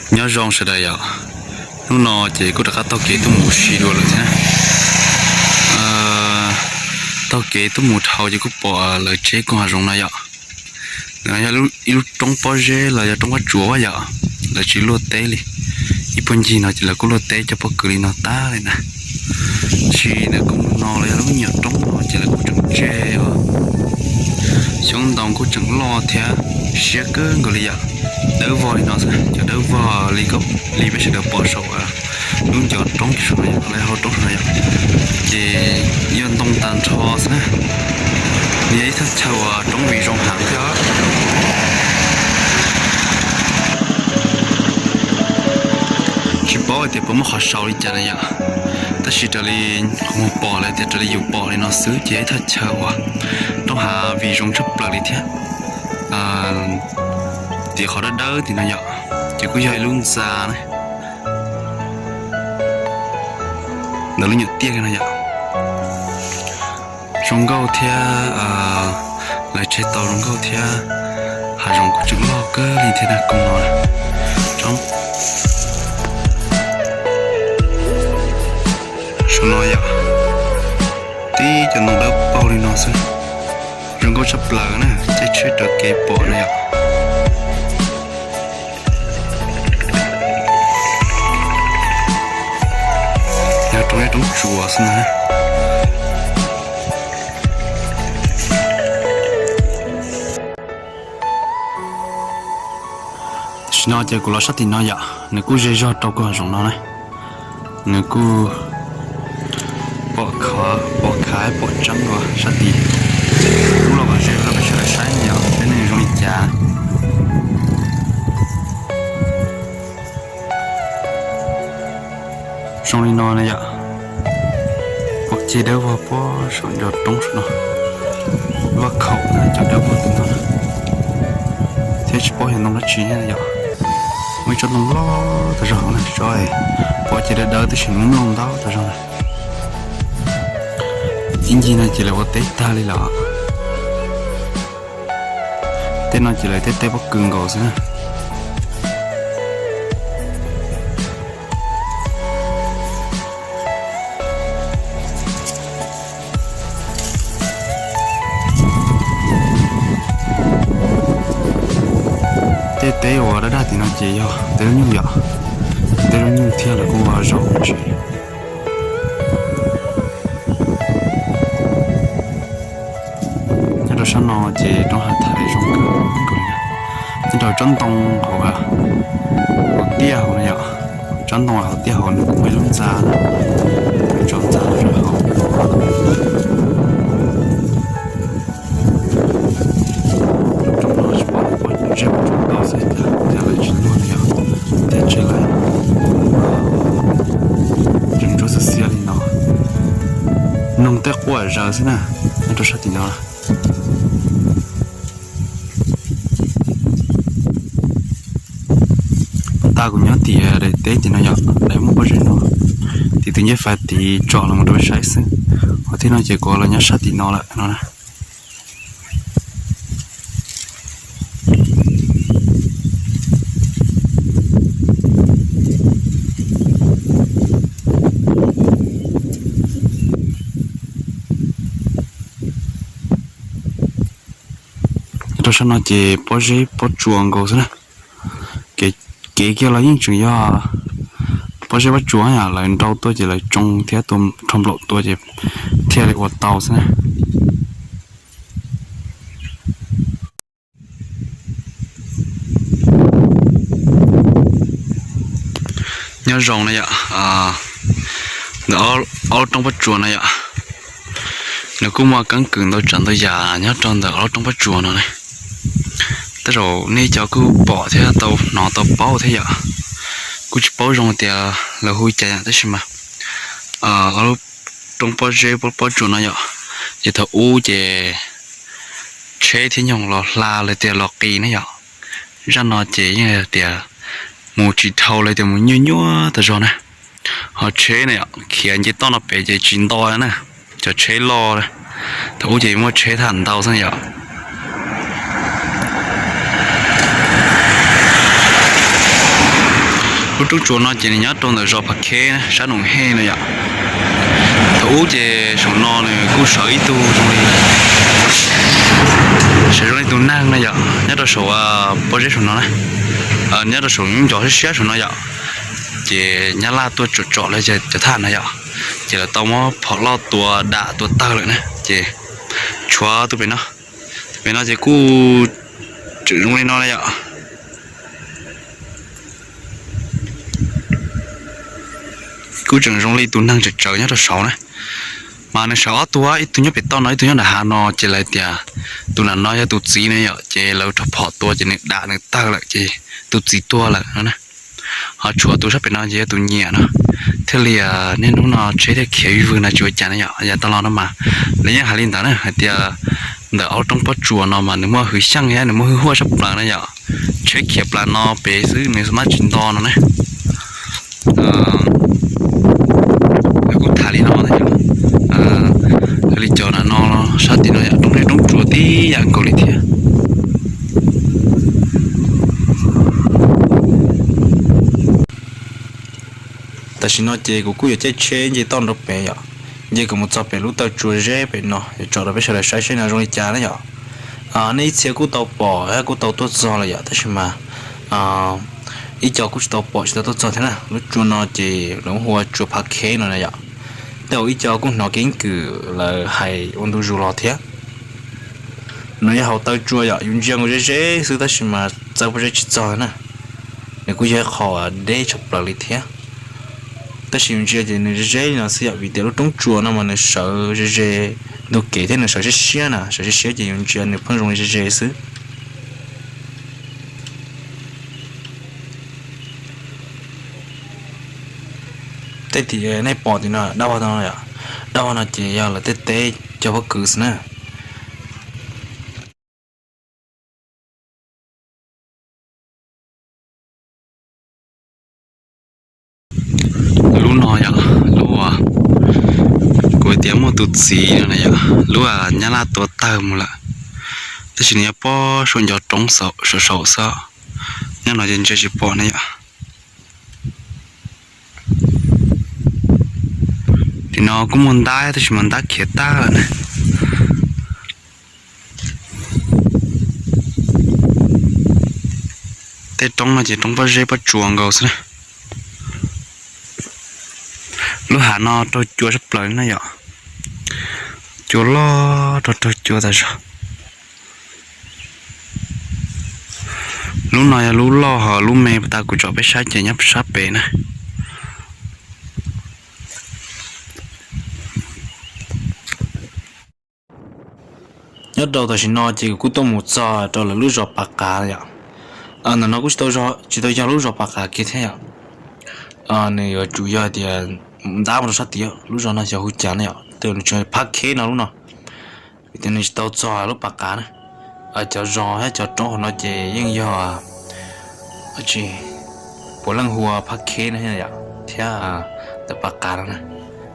Nyob zoo sawv daws yom, hnub no ces kuj rov qab taug kev tuaj mus ua si dua lawm thiab. Taug kev tuaj mus dhau ces kuj pom lawv tsev koog hav zoov no yom. Yog ib lub roob pob zeb los yog roob pob tsuas yom, lawv tsis luaj teb li. Ib puag ncig no ces lawv kuj luaj teb cov pob kws li no tag li na. Tab sis ntawm kuv mus no los yog lub me nyuam roob no ces lawv kuj tseem tseg os. Xyoob ntoo kuj tseem loj thiab siab kawg nkaus li yom. Dawb vog li no xwb, cov dawb vog li, li peb sawv daws pom saum lub ncov roob saum no yom, lawv hau roob saum no yom, ces yog ntoo tag nrho xwb na. Nws yog ib thaj chaw uas roob vim zoo heev thiab. Tsis paub tias puas muaj qhov sau li cas na yom, tab sis raws li kuv mus pom lawv tias raws li yus pom li no xwb ces ib thaj chaw uas roob hav vim zoo tshaj plaws li thiab. Tim qhov dawb dawb tim no yom, ces kuj yog ib lub ntxa na, ntawm lub nyuam tiaj no yom. Zoo nkauj thiab, lawv tseg tau zoo nkauj thiab, hav zoov kuj tseem loj kawg li thiab na koog no. Saum no yom, tib cov ntoo dawb paug li no xwb, zoo nkauj tshaj plaws na, caij tsheb raws kev pom na yom. Yog roob, yog roob tsuas xwb na. Tam sim no ces kuv los sab tim no yom, nws kuj ze zog rau koog hav zoov no na. Nws kuj pom khav, pom khav pom tseeb dua sab tid. Kuv los kom ze rau peb sawv daws saib yom, peb neeg zoo li cas. Zoo li no na yom, pom ceg dawb vog puag saum ncov roob saum no, vaj khaum na cov dawb vog tim no na, thiab tsis paub yog ntoo dab tsi thiab yom. Muaj ib tsob ntoo loj tas zog hauv na, tsob pom ceg dawb dawb tab sis muaj mloog ntau tas zog na. Ib ncig no ces lawv ua teb tag li lawm. Tej no ces lawv tej teb pob kws nkaus xwb na. Tej teb uas daj daj tim no ces yog teb lub nyuj yom, teb lub nyuj thiab lawv kuj ua zaub ua tsev. Nyob rau sab no ces roob hav thaiv zoo kawg nkaus li. Nyob rau tsob ntoo hauv, hauv tiaj hauv no yom, tsob ntoo hauv tiaj hauv nws kuj muaj ib lub ntxa, tsob ntxa rau hauv. Roob no tsis paub puas tseg puas tsuas tau xwb, cas lawv tsis luaj li os, tej tseg lawm. Tseem ntsuab xiab xiab li no, noog tej quaj zaws xwb na, nyob rau sab tim no. Puag ta kuv nyob tim daim teb tim no yom, daim muaj pob zeb no, tim tus ncej fais tid tsom los mus rau peb saib xwb. Qhov thib no ces kuv los nyob sab tim no lawm no na. Rau sab no ces pob zeb pob tsuas nkaus xwb na. Kev, kev kiag los yeej tseem yog pob zeb pob tsuas yom, lawv nrau tuaj ces lawv tsoo thiab tua rho nplaum tua ces thiaj li ua tau xwb na. Nyob zoo na yom, ntawm ob lub roob pob tsuas no yom, nws kuj muaj keeb kwm ntau tsav ntau yam nyob rau ntawm ob lub roob pob tsuas no ne. Tej zaum nej cov kuj pom thiab tau hnov tau paub thiab yom, kuj tsis paub zoo tias lawv hu cas yom, tab sis mas ob lub roob pob zeb pob tsuas no yom, ces thaum ub ces tsheb thiab nyoog los hla los tias los qis ne yom. Zaj no ces yeej tias mus tsis dhau los tias mus nyuaj nyuaj tas zog na. Ho tsheb na yom, khiav nce toj no pem ces tsis nto na, cov tsheb loj. Thaum ub ces muaj tsheb tham ntau xwb yom. Lub roob tsuas no ces nws nyob rau ntawm zos Phav Kheb sab Noom Hej no yom. Thaum ub ces saum no nws kuj sawv ib tug zoo li, sawv zoo li tus neeg no yom, nyob rau saum pob zeb saum no na, nyob rau saum ncov siab siab saum no yom. Ces Nyab Laj tuaj tsom tsom lawv cov thaj no yom, ces lawv tau muab phom loj tua dam tua tawg lawm na, ces tshuav tus pem no. Pem no ces kuj tseem zoo li no na yom. Kuj tseem zoo li tus neeg tsawv tsawv nyob rau saud na. Mas nws sawv ob tug, ib tug nyob pem toj no, ib tug nyob nram hav no, ces lawv tias tus nram no yog tus txiv na yom, ces lawv rho phom tua ces nws dam nws tawg lawm ces tus txiv tuag lawm no na. Ho tshuav tus sab pem no ces yog tus nyiam no. Thiaj li niaj hnub no tsheb thiaj khiav vwg vwg no tsis ua cas na yom. Yav tas los no mas lawv yeej hais li ntawd na, hais tias ntawm ob roob pob tsuas no mas nws muaj hwv xyeej thiab nws muaj hwj huaj tshaj plaws na yom. Tsheb khiav plas no pem xwb nws mab tsis nto no na. Kuv tham li no na yom, li cov nram no sab tim no yom, roob zeb roob tsuas tib yam nkaus li thiab. Tam sim no ces kuv kuj yuav caij tsheb nce toj rau pem yom, nce kom mus txog pem lub taw tsua zeb pem no yuav tso rau peb sawv daws saib seb no zoo li cas na yom. Nej ib txhia kuj tau pom thiab kuj tau tuaj txog lawm yom, tab sis mas ib co kuj tsis tau pom tsis tau tuaj txog thiab na. Lub tsua no ces lawv hu ua tsua Phav Kheb no na yom. Tej zaum ib co kuj hnov keeb kwm lawv hais ua ntu zus los thiab. No yog hauv taw tsua yom, yus ntsia nkaus ze ze xwb tab sis mas txawb pob zeb tsis txog na. Nws kuj yog ib qho deb tshaj plaws li thiab. Tab sis yus ntsia ces nws ze ze li no xwb yom, vim tias lub roob tsua no mas nws sawv ze ze ntug kev thiab nws sawv siab siab na, sawv siab siab ces yus ntsia nws pheej zoo li ze ze xwb. Tej tim nej pom tim no dab vog no, dab vog no ces yog lawv tej teb cog pob kws xwb na. Lub no yog lub uas kuv tias muaj tus txiv no na yom, lub uas Nyab Laj tua tawg mus lawm, tab sis nws yog pob saum ncov roob saum saum xwb, nyob no ces ntsia tsis pom na yom. Tim no kuj muaj ntab tab sis mas ntab khiav tag lawm na. Tej roob no ces roob pob zeb pob tsuas nkaus xwb na. Lub hav no raug cua tshaj plaws na yom, cua loj raug raug cua tas zog. Lub no yog lub loj, ho lub me tas kuv tsom peb saib ces nyob sab pem na. Nyob rau tam sim no ces kuv kuj tuaj mus txog rau lawv lub zos Pas Qav yom. Ntawm no kuj tsis tau yog lub zos Pas Qav kiag thiab yom. Nws yuav tsum yog tias ntab mus rau sab tid, lub zos no xyov hu cas na yom, twb nws tseem Phab Kheb no lub no, vim tias nws tsis tau txog lub Pas Qav na. Cov zos thiab cov roob hauv no ces yeej yog tsis puav leej hu ua Phab Kheb no thiab ntawm Pas Qav no na,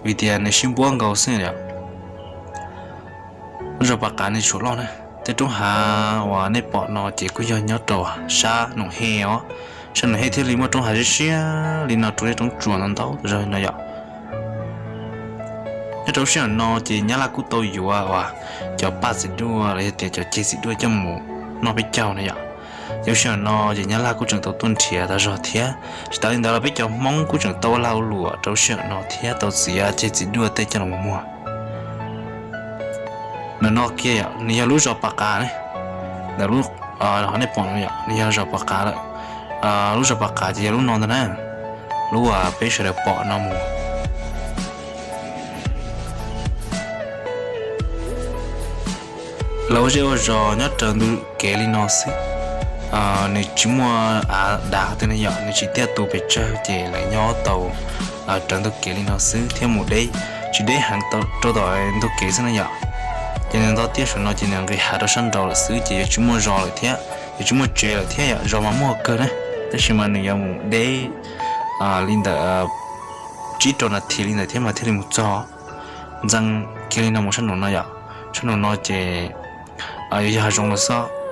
vim tias nws sib npuab nkaus xwb yom. Lub zos Pas Qav nws tshuav loj na. Tej roob hav uas nej pom no ces kuj yog nyob rau sab Noom Hej os. Sab Noom Hej thiaj li muaj roob hav siab siab li no, roob zeb roob tsuas no ntau zog no yom. Nyob rau lub sij hawm no ces Nyab Laj kuj tau yuav uas cov paj txiv duaj los yog tias cov ceg txiv duaj coj mus noj peb caug na yom. Lub sij hawm no ces Nyab Laj kuj tseem tau tuaj nrhiav tas zog thiab. Tsis tas li ntawd los peb cov Hmoob kuj tseem tau ua lag ua luam rau lub sij hawm no thiab tau txiav ceg txiv duaj tej coj los muag. Ntawm no kiag yom, nws yog lub zos Pas Qav ne. Ntawm lub, nej pom no yom, nws yog zos Pas Qav lawm. Lub zos Pas Qav ces yog lub no ntag na, lub uas peb sawv daws pom no mus. Lawv ua zej ua zos nyob raws ntug kev li no xwb. Nws tsis muaj av dav qhov twg ne yom, nws tsis tiaj tus pes tsawg ces lawv nyob tau raws ntug kev li no xwb thiab mus deb, tsis deb heev rau tom ntug kev xwb ne yom. Ces nws nto tiaj saum no ces nws nqis hav rau sab nraud lawm xwb ces yuav tsis muaj zos lawm thiab, yuav tsis muaj tsev lawm thiab yom. Zos mas muaj kawg na, tab sis mas nws yuav mus deb li ntawm tsib rau nas this li ntawd thiab mas thiaj li mus txog. Ntxeev kiag li no mus sab nraum no yom, sab nraum no ces yuav yog hav zoov lawm xwb.